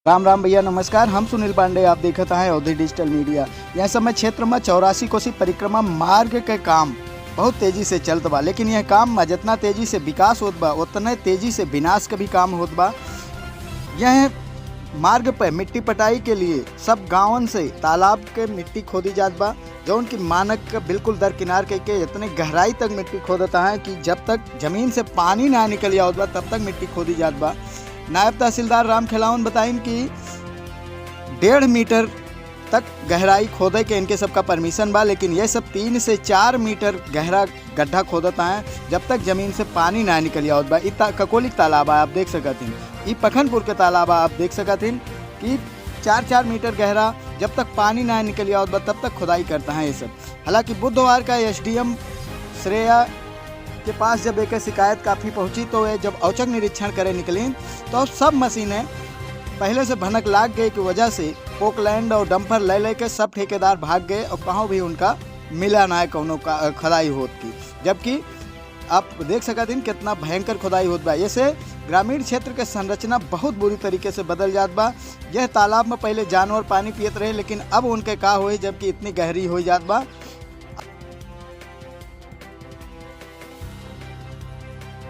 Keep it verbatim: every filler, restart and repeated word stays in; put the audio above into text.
राम राम भैया, नमस्कार। हम सुनील पांडे, आप देखत हैं अवधी डिजिटल मीडिया। यह समय क्षेत्र में चौरासी कोसी परिक्रमा मार्ग के काम बहुत तेजी से चलत बा, लेकिन यह काम में जितना तेजी से विकास होत बा, उतने तेजी से विनाश के भी काम होत बा। यह मार्ग पे मिट्टी पटाई के लिए सब गांवन से तालाब के मिट्टी खोदी जात बा, जौन की मानक के बिल्कुल दरकिनार कइके इतने गहराई तक मिट्टी खोदत हैं कि जब तक जमीन से पानी ना निकल आवत बा, तब तक मिट्टी खोदी जात बा। नायब तहसीलदार राम खेलावन बताइन कि डेढ़ मीटर तक गहराई खोदे के इनके सबका परमिशन बा, लेकिन ये सब तीन से चार मीटर गहरा गड्ढा खोदत हैं, जब तक जमीन से पानी ना निकल आवत बा। ई ता-, ककोली के तालाब है, आप देख सकत हैं, ई पखनपुर के तालाब है, आप देख सकत हैं कि चार चार मीटर गहरा, जब तक पानी ना निकल आवत बा, तब तक खुदाई करत हैं ये सब। हालांकि बुधवार का एसडीएम श्रेया के पास जब एक शिकायत काफ़ी पहुंची, तो वे जब औचक निरीक्षण करे निकलीं, तो सब मशीनें पहले से भनक लाग गए की वजह से पोकलैंड और डंपर ले लेके सब ठेकेदार भाग गए और कहीं भी उनका मिला ना है कौनो का, खुदाई होत की। जबकि आप देख सकत हैं कितना भयंकर खुदाई होत बा। ऐसे ग्रामीण क्षेत्र के संरचना बहुत बुरी तरीके से बदल जात बा। यह तालाब में पहले जानवर पानी पियत रहे, लेकिन अब उनके का होई, जबकि इतनी गहरी हो जात बा।